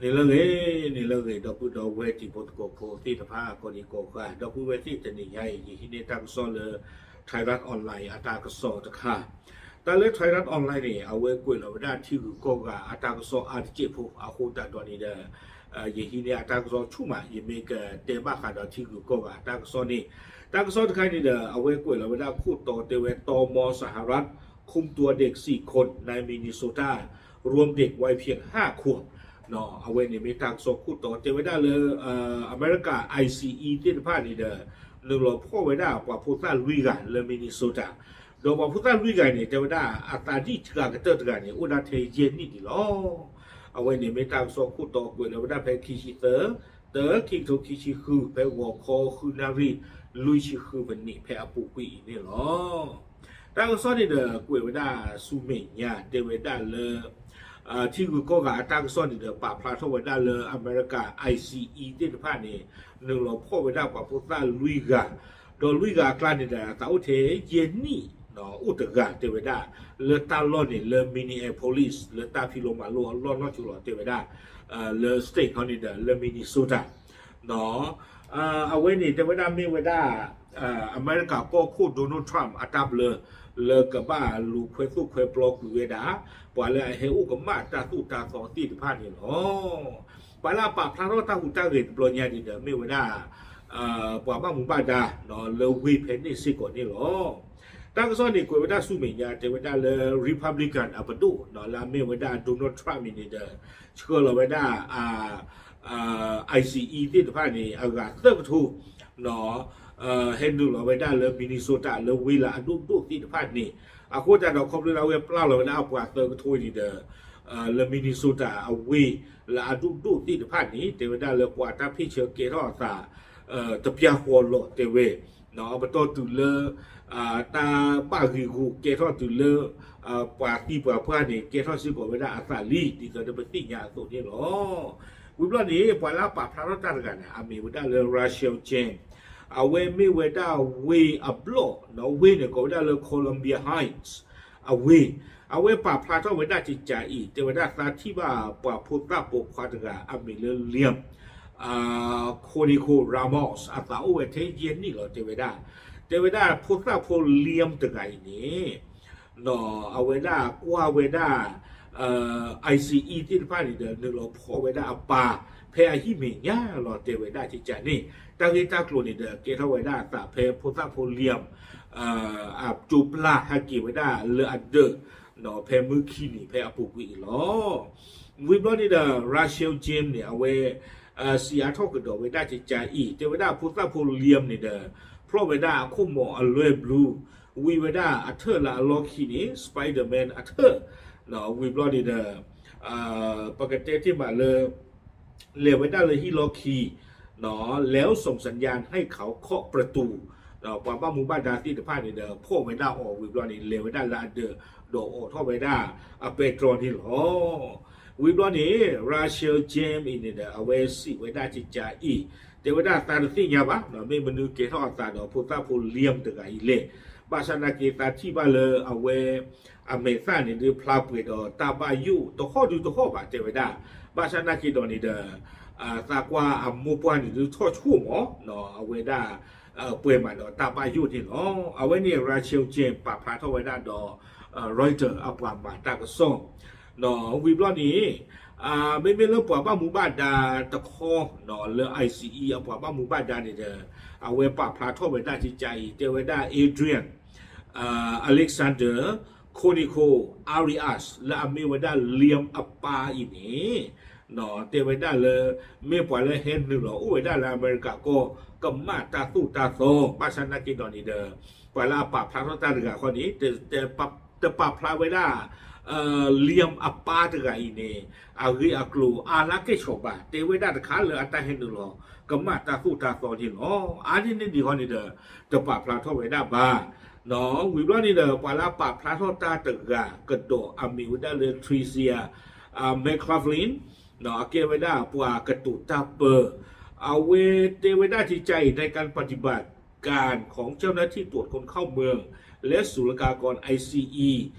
န့ၣ်လၢအဂ့ၤ, န့ၣ်လၢအဂ့ၤ ဒီပုၢ်ဒီဝဲၢ်တံၤဖိသကိးဖိသ့ၣ်တဖၣ် ကိးဒံကိးဂၤ ဒီပုၢ်ဝဲၢ်သ့ၣ် တနံၤညါအံၤ ယဟံးန့ၢ်တၢ်ကစီၣ်လၢ Thairath Online အတၢ်ကစီၣ်တခါ, တၢ်လၢ Thairath Online န့ၣ် အဝဲကွဲးလီၤဝဲဒၣ်ထံဂုၤကီၢ်ဂၤအတၢ်ကစီၣ်အါတစဲးဖိ အဃိသတးဒီးန့ၣ်ဒီး ယဟံးန့ၢ်အတၢ်ကစီၣ်ဆူၣ်မး ယမ့ၢ်ကတဲဘၣ်ဃးဒီးထံဂုၤကီၢ်ဂၤအတၢ်ကစီၣ်န့ၣ်, တၢ်ကစီၣ်တခါန့ၣ်ဒီး အဝဲကွဲးလီၤဝဲဒၣ်ခိၣ်တီတဲဝဲ ตม.สหรัฐ คุมตัวเด็กสี่คนในมินนิโซตา ร่วมเด็กวัยเพียงห้าขวบ အဝဲန့ၣ်မ့ၢ်တၢ်ကစီၣ်ခိၣ်တီတဲဝဲဒၣ်လၢ အမဲရကၤ ICE သ့ၣ်တဖၣ်န့ၣ်ဒီး နုာ်လီၤဖီၣ်ဝဲဒၣ်ပှၤဖိသၣ်လွံၢ်ဂၤလၢ Minnesota ဒီးပှၤဖိသၣ်လွံၢ်ဂၤန့ၣ် တဲဝဲဒၣ်အသးဒံၣ်စှၤကတၢၢ်တဂၤန့ၣ် အိၣ်ဒၣ်ထဲယဲၢ်နံၣ်ဒံးလီၤ. အဝဲန့ၣ်မ့ၢ်တၢ်ကစီၣ်ခိၣ်တီကွဲးလီၤဝဲဒၣ်ဖဲခံဆံသၢ တၢ ခံကထိခံဆံဃု ဖဲဂီၤခီဃုနၣ်ရံၣ် လွံၢ်ဆံဃုမံးနံး ဖဲအပူၤကွံာ်အံၤန့ၣ်လီၤ. တၢ်ကစီၣ်န့ၣ်ဒီးကွဲးဝဲဒၣ်ဆူမဲာ်ညါ တဲဝဲဒၣ်လၢ ထံဂုၤကီၢ်ဂၤအတၢ်ကစီၣ်န့ၣ်ဒီး ပာ်ဖျါထီၣ်ဝဲဒၣ်လၢအမဲရကၤ ICE သ့ၣ်တဖၣ်န့ၣ် နုာ်လီၤဖီၣ်ဝဲဒၣ်ပှၤဖိသၣ်လွံၢ်ဂၤ, ဒီးလွံၢ်ဂၤအကျါန့ၣ်ဒီး အသးအိၣ်ထဲယဲၢ်နံၣ် အိၣ်တဂၤတဲဝဲဒၣ် လၢတၢ်လီၢ်န့ၣ်လၢ Minneapolis လၢတၢ်ဖံးလိမၤလိအလီၢ်နီၢ်ဆိလီၤတဲဝဲဒၣ် လၢ state ခီန့ၣ်ဒီး လၢ Minnesota အဝဲန့ၣ်တဲဝဲဒၣ်မ့ၢ်ဝဲဒၣ် အမဲရကၤကီၢ်ခိၣ် Donald Trump အတၢ်ဘျၢ လၢကဘၣ်လူၤခွဲသိၣ်ခွဲပျီကွံာ်ဝဲဒၣ် ပှၤလၢအဟဲအိၣ်ကမၣ်တၢ်သိၣ်တၢ်သီသ့ၣ်တဖၣ်န့ၣ်လီၤ. ပှၤလၢအပာ်ဖျါထီၣ်တၢ်ဟူးတၢ်ဂဲၤတဘျီညါန့ၣ်ဒီး မ့ၢ်ဝဲဒၣ် ပှၤဘၣ်မူဘၣ်ဒါ လၢဝ့ၢ်ဖဲန့ၣ်စ့ၢ်ကီးန့ၣ်လီၤ. တၢ်ကစီၣ်န့ၣ်ကွဲးဝဲဒၣ်ဆူမဲာ်ညါ တဲဝဲဒၣ်လၢ Republican အပဒိၣ် လၢအမ့ၢ်ဝဲဒၣ် Donald Trump အံၤန့ၣ်ဒီး ဆှၢလီၤဝဲဒၣ် ICE သ့ၣ်တဖၣ်န့ၣ် အဂၤသၢကထိ ဟဲနုာ်လီၤဝဲဒၣ်လၢ Minnesota လၢဝ့ၢ်လၢအဒိၣ်ဒိၣ်သ့ၣ်တဖၣ်န့ၣ်, အဃိသတးဒီးခီဖျိလၢအဝဲပျၢ်လီၤဝဲဒၣ်အပှၤသၢကထိန့ၣ်ဒီး လၢ Minnesota အဝ့ၢ်လၢအဒိၣ်ဒိၣ်သ့ၣ်တဖၣ်န့ၣ် တဲဝဲဒၣ်လၢပှၤတၢ်ဖ့ၣ်ဆၢကဲထီၣ်အသး တပျၢ်ဃီလီၤတဲဝဲ, ပတီၢ်တုၤလၢ တၢ်ဘၣ်ဂ့ၤဂူာ်ကဲထီၣ်တုၤလၢ ပှၤသံပှၤပှၢ်န့ၣ် ကဲထီၣ်စ့ၢ်ကီးဝဲဒၣ်အသးလံ ဒ်သိးဒီးပသ့ၣ်ညါအသိးန့ၣ်လီၤ. ဝံၤဘျီန့ၣ် ပှၤလၢအပာ်ဖျါထီၣ်တၢ်တဂၤန့ၣ် အမ့ၢ်ဝဲဒၣ်လၢ Russell James, အဝဲမ့ၢ်ဝဲဒၣ်ဝ့ၢ်အဘျီၣ် ဝ့ၢ်န့ၣ်ကိးဝဲဒၣ်လၢ Columbia Heights အဝ့ၢ်, အဝဲပာ်ဖျါထီၣ်ဝဲဒၣ်ကကးအံၤ တဲဝဲဒၣ်သးထံၣ်ဘၣ်ပှၤဖိသၣ်ပိာ်ခွါတဂၤ အမံၤလၢ Liam Conico Ramos အသးအိၣ်ဝဲထဲယဲၢ်နံၣ်လီၤတဲဝဲဒၣ်, တဲဝဲဒၣ်ဖိသၣ်ဖိ Liam တဂၤအံၤန့ၣ် အဝဲဒၣ်ကွၢ်ဝဲဒၣ် ICE သ့ၣ်တဖၣ်န့ၣ်ဒီး နုာ်လီၤဖီၣ်ဝဲဒၣ်အပၢ် ဖဲအဟံၣ်မဲာ်ညါလီၤတဲဝဲဒၣ်ကကးန့ၣ်, တၢ်ဂ့ၢ်တၢ်ကျိၤန့ၣ်ဒီး ကဲထီၣ်ဝဲဒၣ်အသးဖဲဖိသၣ်ဖိ Liam အကၠိပျၢ်ဟဲက့ၤဝဲဒၣ်လၢအဒၢး ဖဲမုၢ်ခံနံၤဖဲအပူၤကွံာ်အံၤလီၤ. ဝံၤဘျီန့ၣ်ဒီး Russell James န့ၣ် အဝဲ စံးအါထီၣ်ကဒီးဝဲဒၣ်ကကးအံၤ တဲဝဲဒၣ်ဖိသၣ်ဖိ Liam န့ၣ်ဒီး ဖျီၣ်ဝဲဒၣ်အခိၣ်မီၤအလွဲၢ်ဘျူး ဝံၤဝဲဒၣ်အထၢၣ်လၢအလီၢ်ခံန့ၣ် Spider-Man အထၢၣ်, ဝံၤဘျီန့ၣ်ဒီး ပကတဲတ့ၢ်မးလၢ လဲၤဝဲဒၣ်လၢဟံၣ်လီၢ်ခံ แล้วส่งสัญญาณให้เขาเคาะประตู ပှၤဘၣ်မူဘၣ်ဒါသ့ၣ်တဖၣ်န့ၣ်ဒီး ဖီၣ်ဝဲဒၣ်အီၤဝံၤဘျီန့ၣ် လဲၤဝဲဒၣ်လၢအဒၢး ဒီးအိးထီၣ်ဝဲဒၣ်အပဲတြီန့ၣ်လီၤ. ဝံၤဘျီန့ၣ် Russell James အံၤန့ၣ်ဒီး အဝဲစံးဝဲဒၣ်ကကးအံၤ တဲဝဲဒၣ်သးတသ့ၣ်ညါဘၣ် မ့ၢ်မနုၤကဲထီၣ်အသးဒီးဖိသၣ်ဖိ Liam တဂၤအံၤလဲၣ်. ဘၣ်ဆၣ်နာ်က့သးထံၣ်ဘၣ်လၢအဝဲ အမဲာ်သၣ်န့ၣ်ဒုးဖျါပှဲၤဒီးတၢ်ဘၣ်ယိၣ်တဟီၣ်ဒုတဟီၣ်ဘၣ်တဲဝဲဒၣ်, ဘၣ်ဆၣ်နာ်က့ဒီးန့ၣ်ဒီး သးကွၢ်အမိၢ်ပှၢ်န့ၣ်ဒုးထီၣ်ဆှိၣ်မး အဝဲဒၣ် ပှဲၤမးဒီးတၢ်ဘၣ်ယိၣ်န့ၣ်လီၤ. အဝဲန့ၣ် Russell James ပာ်ဖျါထီၣ်ဝဲဒၣ်ဒီး Reuters အပှၤမၤတၢ်ကစီၣ် ဝံၤဘျီန့ၣ် မ့မ့ၢ်လၢပှၤဘၣ်မူဘၣ်ဒါတခီ လၢ ICE အပှၤဘၣ်မူဘၣ်ဒါန့ၣ်ဒီး အဝဲပာ်ဖျါထီၣ်ဝဲဒၣ်ကကးအံၤ တဲဝဲဒၣ် Adrian Alexander Conico Arias လၢအမ့ၢ်ဝဲဒၣ် Liam အပၢ်အံၤန့ၣ် တဲဝဲဒၣ်လၢ မ့ၢ်ပှၤလၢဟဲနုာ်လီၤအိၣ်ဝဲဒၣ်လၢအမဲရကၤကီၢ် ကမၣ်တၢ်သိၣ်တၢ်သီ ဘၣ်ဆၣ်နာ်က့ဒီးန့ၣ်ဒီး ပှၤလၢအပာ်ဖျါထီၣ်တၢ်တဂၤဃီန့ၣ် တပာ်ဖျါဝဲဒၣ် Liam အပၢ်တဂၤအံၤန့ၣ် အဂ့ၢ်အကျိၤအါလၢကဲၣ်ဆိးဘၣ် တဲဝဲဒၣ်တခါလၢအတၢ်ဟဲနုာ်လီၤ ကမၣ်တၢ်သိၣ်တၢ်သီန့ၣ်လီၤ. အါန့ၢ်န့ၣ်ဒံးဃီန့ၣ်ဒီး တပာ်ဖျါထီၣ်ဝဲဒၣ်ဘၣ် ဝံၤဘျီန့ၣ်ဒီး ပှၤလၢအပာ်ဖျါထီၣ်တၢ်တဂၤကဒီး အမ့ၢ်ဝဲဒၣ်လၢ Tricia McLaughlin အကဲဝဲဒၣ်ပှၤကတိၤတၢ်ပၢ အဝဲတဲဝဲဒၣ်ကကးအံၤ ในการปฏิบัติการของเจ้าหน้าที่ตรวจคนเข้าเมืองและศุลกากร ICE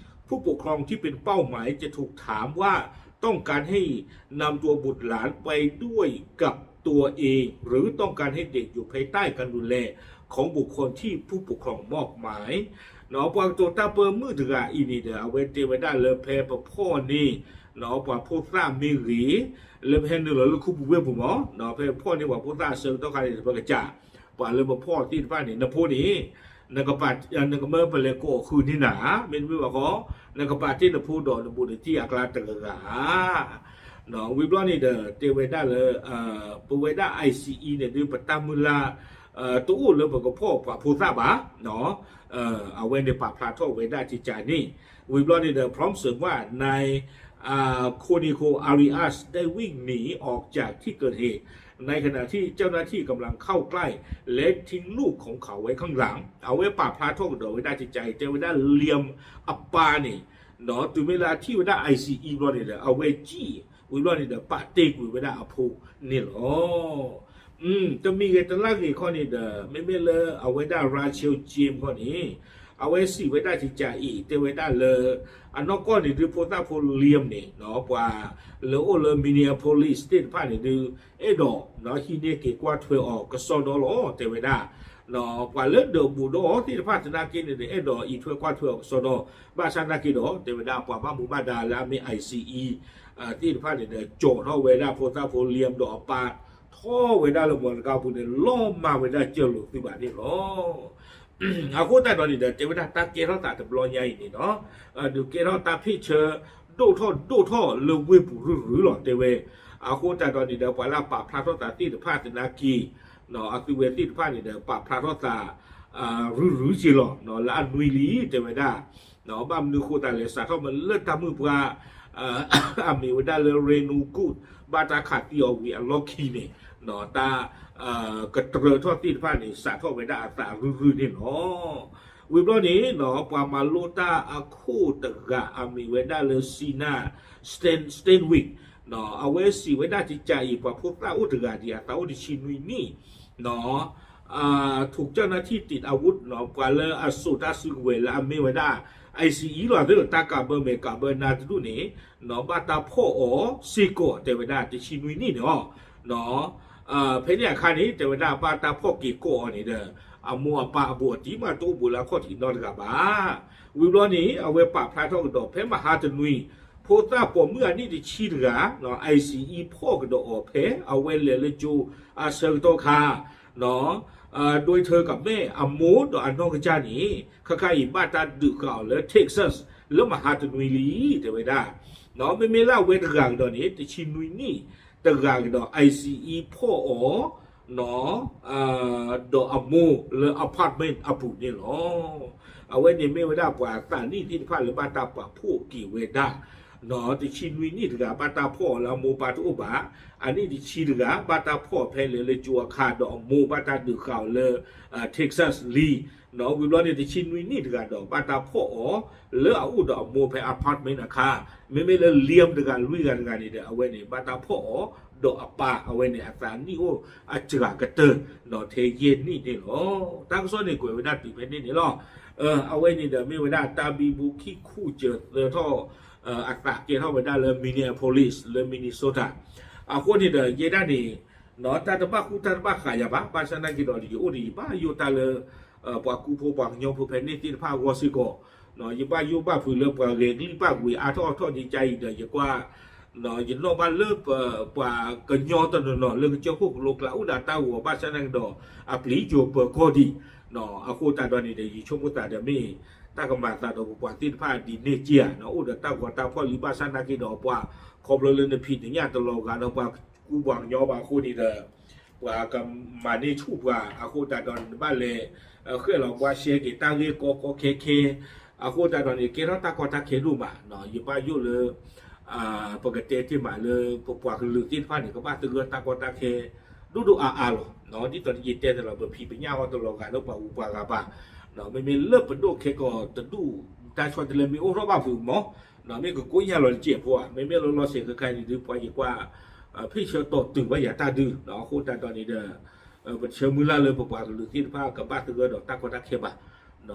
ผู้ปกครองที่เป็นเป้าหมายจะถูกถามว่า ต้องการให้นำตัวบุตรหลานไปด้วยกับตัวเอง หรือต้องการให้เด็กอยู่ภายใต้การดูแลของบุคคลที่ผู้ปกครองมอบหมาย ပှၤကတိၤတၢ်ပၢမုၣ်တဂၤအံၤန့ၣ်ဒီး အဝဲတဲဝဲဒၣ်လၢဖဲပဖီၣ်န့ၢ် ပှၤဖိသၣ်မ့ၢ်ဂ့ၤ လၢပဟဲနုာ်လီၤလၢခူပူၤဝ့ၢ်ပူၤမး ဖဲပဖီၣ်န့ၢ်ပှၤဖိသၣ်အဆၢကတီၢ်ခါန့ၣ် ပကစး ပှၤလၢပဖီၣ်သ့ၣ်တဖၣ်န့ၣ် နဖိန့ၣ် နကမၢပလဲၤကိးဃုာ်န့ၢ်နၤဧါ, မ့တမ့ၢ်ဘၣ်ဃီ နကပာ်တ့ၢ်နဖိဒီးနဘူးနတံၢ်အကျါတဂၤဂၤဧါ. ဝံၤဘျီန့ၣ်ဒီး တဲဝဲဒၣ်လၢ ပဝဲဒၣ် ICE န့ၣ်ဒုး ပတၢ်မုၢ်လၢ် တအိၣ်လၢပကဖီၣ်ပှၤဖိသၣ်ဘၣ် အဝဲန့ၣ်ပာ်ဖျါထီၣ်ဝဲဒၣ်ကကန့ၣ် ဝံၤဘျီန့ၣ်ဒီး พร้อมเสริมว่า นาย โคนิโค อาริอัส ได้วิ่งหนีออกจากที่เกิดเหตุ ในขณะที่เจ้าหน้าที่กำลังเข้าใกล้ และทิ้งลูกของเขาไว้ข้างหลัง အဝဲပာ်ဖျါထီၣ်ကဒီးဝဲဒၣ်ကကအံၤ တဲဝဲဒၣ် Liam အပၢ်န့ၣ် တုၤမ့ၢ်လၢအထံၣ်ဝဲဒၣ် ICE ဘျီန့ၣ်ဒီး အဝဲကံၣ် ဝံၤဘျီန့ၣ်ဒီး ပာ်တ့ၢ်ကွံာ်ဝဲဒၣ်အဖိန့ၣ်လီၤ. တမံၤဂ့ၤတလၢ်ဂ့ၤခီန့ၣ်ဒီး မ့မ့ၢ်လၢအဝဲဒၣ် Rachel James ခီန့ၣ် အဝဲစံးဝဲဒၣ်ကကအံၤ တဲဝဲဒၣ်လၢ အနီၢ်ကီၢ်န့ၣ်ဒုး ဖိသၣ်ဖိ Liam န့ၣ် ပှၤလၢအိၣ်လၢ Minneapolis သ့ၣ်တဖၣ်န့ၣ်ဒုး အဲၣ်ဒိးဟံးန့ၢ်က့ၤကွၢ်ထွဲအီၤကစီဒီလီၤ တဲဝဲဒၣ် ပှၤလၢဒၢးဘူးဒီးအီၤသ့ၣ်တဖၣ်သနာ်က့န့ၣ်ဒီး အဲၣ်ဒိးအံးထွဲကွၢ်ထွဲအီၤကစီဒီ ဘၣ်ဆၣ်သနာ်က့ဒီး တဲဝဲဒၣ်ပှၤဘၣ်မူဘၣ်ဒါလၢအမ့ၢ် ICE သ့ၣ်တဖၣ်န့ၣ်ဒီး ကၠီၤထီၣ်ဝဲဒၣ်ဖိသၣ်ဖိ Liam ဒီးအပၢ် ထီၣ်ဝဲဒၣ်လၢမီတကါပူၤန့ၣ် လီၤမၢ်ဝဲဒၣ်ကၢၢ်လိာ်သုးဘၣ်န့ၣ်လီၤ. အဃိသတးဒီးန့ၣ်ဒီး တဲဝဲဒၣ်တၢ်ကဲထီၣ်သးတဘျီညါအံၤန့ၣ်ဒီး ဒုးကဲထီၣ်တၢ်ဖ့ၣ်ဆၢ ဒိၣ်ထီၣ်ဒိၣ်ထီၣ်လၢဝ့ၢ်ပူၤရုၢ်ရုၢ်လီၤ တဲဝဲ. အဃိသတးဒီးန့ၣ်ဒီး ပှၤလၢအပာ်ဖျါထီၣ်သးသ့ၣ်တဖၣ်သနာ်က့ အသုဝဲသ့ၣ်တဖၣ်န့ၣ်ဒီး ပာ်ဖျါထီၣ်သး ရုၢ်ရုၢ်က့ၤလီၤ လၢအနွံလံ တဲဝဲဒၣ် ဘၣ်မနုၤဃိသတးလဲၣ် စးထီၣ်မ့ၢ်လၢတၢ်မုၢ်ပှၢ် အမ့ၢ်ဝဲဒၣ်လၢ Reno Good ဘၣ်တၢ်ခးသံအီၤဝံၤအလီၢ်ခံန့ၣ် တၢ် ကတြၢထီၣ်သ့ၣ်တဖၣ်န့ၣ် စးထီၣ်ဝဲဒၣ်အသးရုၢ်ရုၢ်န့ၣ်လီၤ. ဝံၤဘျီန့ၣ် ပှၤမၤလိတၢ်အခိၣ်တဂၤအမ့ၢ်ဝဲဒၣ်လၢ Sina Sten- Stenwick အဝဲစံးဝဲဒၣ်ကကအံၤ ပှၤဖိသၣ်အိၣ်တဂၤဒ်အသးအိၣ်တဆံနွံနံၣ် ထုးကၠၢ်နၢ်ထံၣ်တံးအဝိ ပှၤလၢအစိာ်တၢ်စုကဝဲၤလၢအမ့ၢ်ဝဲဒၣ် ICE လီၤ သ့ၣ်တၢ်ကးဘၢမဲာ်ကးဘၢနါတဒူၣ်န့ၣ် ဘၣ်တၢ်ဖီၣ်အီၤစ့ၢ်ကီး တဲဝဲဒၣ်တဆံနွံနံၣ်န့ၣ်လီၤ. ဖဲန့ၣ်အခါန့ၣ် တဲဝဲဒၣ်ဘၣ်တၢ်ဖီၣ်က့ၤကိးအီၤန့ၣ်ဒီး အမိၢ်အပၢ်အဘူးအတံၢ်မးတအိၣ်ဘူးလၢအခီၣ်ထံးနီတဂၤဘၣ်. ဝံၤဘျီန့ၣ် အဝဲပာ်ဖျါထီၣ်ကဒီး ဖဲမဟါတနွံ ဖိသၣ်ပိာ်မုၣ်အနံၣ်တဆံတဂၤ ICE ဖီၣ်ကဒီးအီၤဖဲ အဝဲလဲၤလၢကၠိအဆၢကတီၢ်ခါ ဒွဲၣ်ထၢကမဲ အမိၢ်ဒီးအနီၢ်ကစၢ်န့ၣ် ခဲခါအံၤဘၣ်တၢ်ဒုးဃာ်အီၤလၢ Texas လၢမဟါတနွံလံ တဲဝဲဒၣ်. မ့မ့ၢ်လၢအဝဲတဂၤကဒီးန့ၣ် တဆံနွံနံၣ်တဂၤကဒီး ICE ဖီၣ်အီၤ ဒီးအမိၢ်လၢ apartment အပူၤန့ၣ်လီၤ. အဝဲန့ၣ်မ့ၢ်ဝဲဒၣ်ပှၤသးနံၣ်သ့ၣ်တဖၣ်လၢဘၣ်တၢ်ပာ်ဖှိၣ်က့ၤဝဲဒၣ် တဆံနွံနံၣ်တဂၤ ဘၣ်တၢ်ဖီၣ်အီၤလၢအမိၢ်ပၢ်တအိၣ်ဘၣ်, အနံၣ်တဆံတဂၤဘၣ်တၢ်ဖီၣ်ဖဲလဲၤလၢကၠိအခါဒီးအမိၢ်ဘၣ်တၢ်ဒုးဃာ်အီၤလၢ Texas လံ. ဝံၤဘျီန့ၣ် တဆံနွံနံၣ်တဂၤဒီး ဘၣ်တၢ်ဖီၣ်အီၤလၢအအိၣ်ဒီးအမိၢ်ဖဲ apartment အခါ, မ့မ့ၢ်လၢ Liam တဂၤလွံၢ်ဂၤတဂၤန့ၣ်ဒီး အဝဲန့ၣ် ဘၣ်တၢ်ဖီၣ်အီၤဒီးအပၢ် အဝဲန့ၣ်အသးနံၣ်အိၣ်အစှၤကတၢၢ် ထဲယဲၢ်နံၣ်န့ၣ်လီၤ. တၢ်ကစီၣ်န့ၣ်ကွဲးဝဲဒၣ်တုၤဖဲန့ၣ်န့ၣ်လီၤ. အဝဲန့ၣ်ဒီးမ့ၢ်ဝဲဒၣ်တၢ်ဘံဘူခံခူၣ်စၢၤသၢထီၣ် အသးကဲထီၣ်ဝဲဒၣ်လၢ Minneapolis လၢ Minnesota အဃိန့ၣ်ဒီး ယဲဒၣ်န့ၣ် တၢ်တဘၣ်ဃူတၢ်တဘၣ်ဃးယၤဘၣ်, ဘၣ်ဆၣ်သနာ်က့ဒီး ယအိၣ်ဒီးယဘၣ်ယိၣ်တၢ်လၢ ပှၤကူဖိပှၤကညီဖိဖဲန့ၣ်သ့ၣ်တဖၣ်အဂီၢ်စ့ၢ်ကီး, ယဘၣ်ယိၣ်ဘၣ်ဖုးလၢပှၤဂဲၤကလံၣ်ဘၣ်ဝ့ၤအါထီၣ်အါထီၣ်ဒ်ကါအံၤဒီး ယကွၢ် ယနီၣ်ဘၣ်လၢပှၤကညီတနီၤနီၤလၢကစၢၢ်ခိၣ်ကလိကျါအိၣ်ဒီးတၢ်ဂီၤ ဘၣ်ဆၣ်သနာ်က့ဒီး အပျံၤကၠိၤပၢၤကီၢ်ဒံး, အဃိသတးဒီးန့ၣ်ဒီး ယဆိကမိၣ်သးဒီးမ့ၢ် တၢ်ကမၤသးဒီးပပှၤသ့ၣ်တဖၣ်ဒ်န့ၣ်က့ဧါ, အိၣ်ဒီးတၢ်ဂီၤတၢ်ဖီၣ်လံ ဘၣ်ဆၣ်သနာ်က့ဒီးပှၤ ခီဖျိလၢနဖံးနညၣ်တလီၤဂာ်ဒီးပှၤကူပှၤကညီဘၣ်အဃိန့ၣ်ဒီး ပှၤကမၤန့ၢ်ဆူၣ်ပှၤ အဃိသတးဒီးန့ၣ် နဘၣ်လဲၤ ဃဲၣ်လီၤဘှါရှဲက့ၤတၢ်ဂ့ၢ်ကီကီခဲခဲ အဃိသတးဒီးန့ၣ် ကဲထီၣ်တၢ်ကီတၢ်ခဲဒိၣ်မး, ယဘၣ်ယိၣ်လၢ ပကတဲတ့ၢ်မးလၢ ပပှၤကလုာ်သ့ၣ်တဖၣ်န့ၣ် ကဘၣ်သဂၢၢ်တၢ်ကီတၢ်ခဲ ဒိၣ်ဒိၣ်အါအါလီၤ. ဒ်သိးယတဲန့ၣ်လီၤ ပဖံးပညၣ်အီၤတလီၤဂာ်လၢပှၤဂုၤပှၤဂၤဘၣ်, မ့မ့ၢ်လၢပဒိၣ်ခဲကိာ်တဒူၣ် တၢ်ဆီတလဲမ့ၢ်အိၣ်ထီၣ်ဘၣ်ဖုးမး, မ့ၢ်ကကိးညါလီၤတစဲးဖိဧါ, မ့မ့ၢ်လီၤလီၤဆဲးခဲခါန့ၣ်ဒုး ပှၤယကွၢ် ဖ့ၣ်ဆၢတီၢ်တုၤဘၣ်ယၤတၢ်ဒုး, အဃိသတးဒီးန့ၣ်ဒီး ပဆၢမုၢ်လၢ်လၢပပှၤကလုာ်သ့ၣ်တဖၣ် ကဘၣ်သဂၢၢ်ဒီးတၢ်ကီတၢ်ခဲဘၣ်,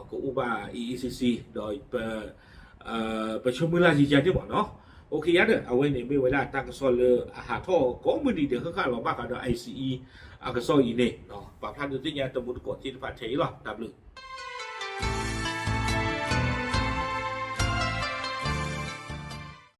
ကအိၣ်ဘၣ်အ့အ့ဆံဆံ ဒီး ပဆၢမုၢ်လၢ်ယံာ်ယံာ်န့ၣ်မးနီၤ, အိၣ်ခ့ယါဒီး အဝဲန့ၣ်မ့ၢ်ဝဲဒၣ်တၢ်ကစီၣ်လၢအဟးထီၣ်ကိးမုၢ်နံၤဒဲး ဃၣ်ဃၣ်လီၤဘၣ်ဃးဒီး ICE အကစီၣ်အံၤန့ၣ် ပာ်ဖျါဒုးသ့ၣ်ညါတမူတကိးသ့ၣ်တဖၣ်ထဲအံၤလီၤ. တၢ်ဘျုး